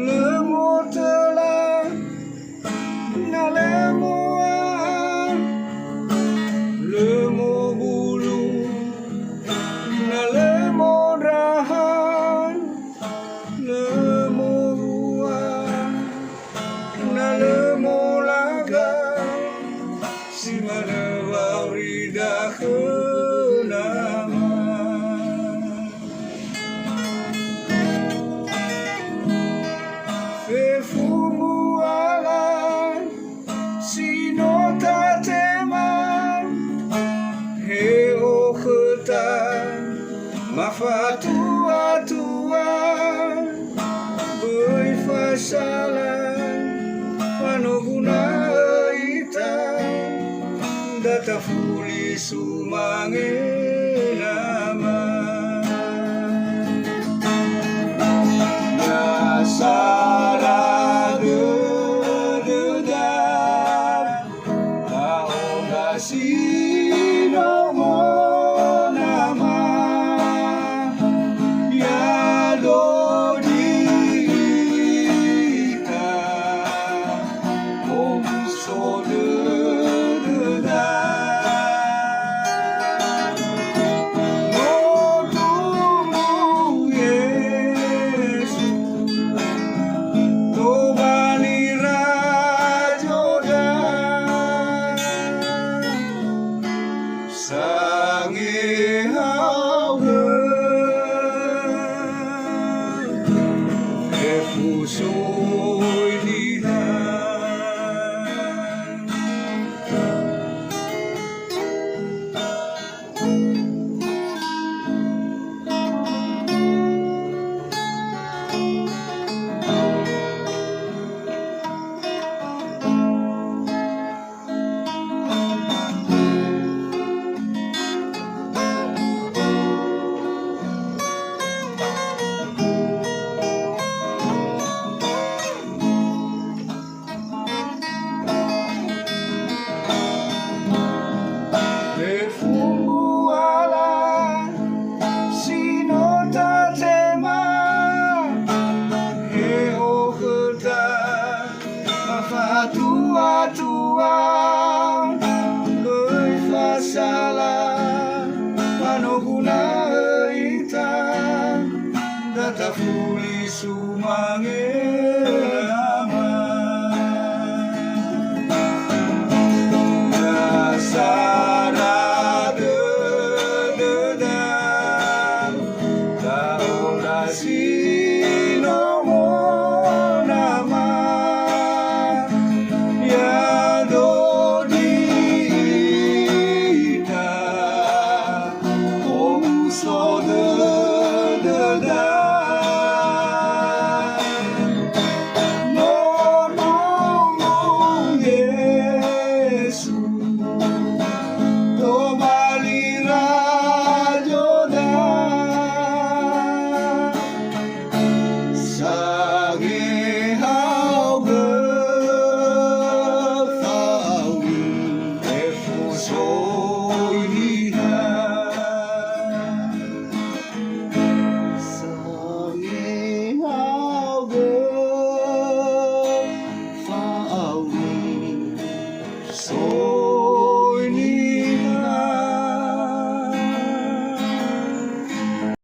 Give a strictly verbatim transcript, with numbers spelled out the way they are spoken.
Lö motöla, na lö mo'a, lö mobulu, na lö mondraha, lö mowua, na lö molaga, si manö wa'aurida khö Nama. Fefu mbuala si no tatema, he okhöta mafatuatua, böi fasala fanoguna'ö ita, da tafuli sumange Nama. Na sara dödöda, ta'ondrasi nomo Nama, ya dozi ita, omuso dödöda. No tumbu Yesu, tobali razoda, sangehauhö, efusui niha. Fefu mbuala si no tatema, he okhöta mafatuatua, böi fasala fanoguna'ö ita, da tafuli sumange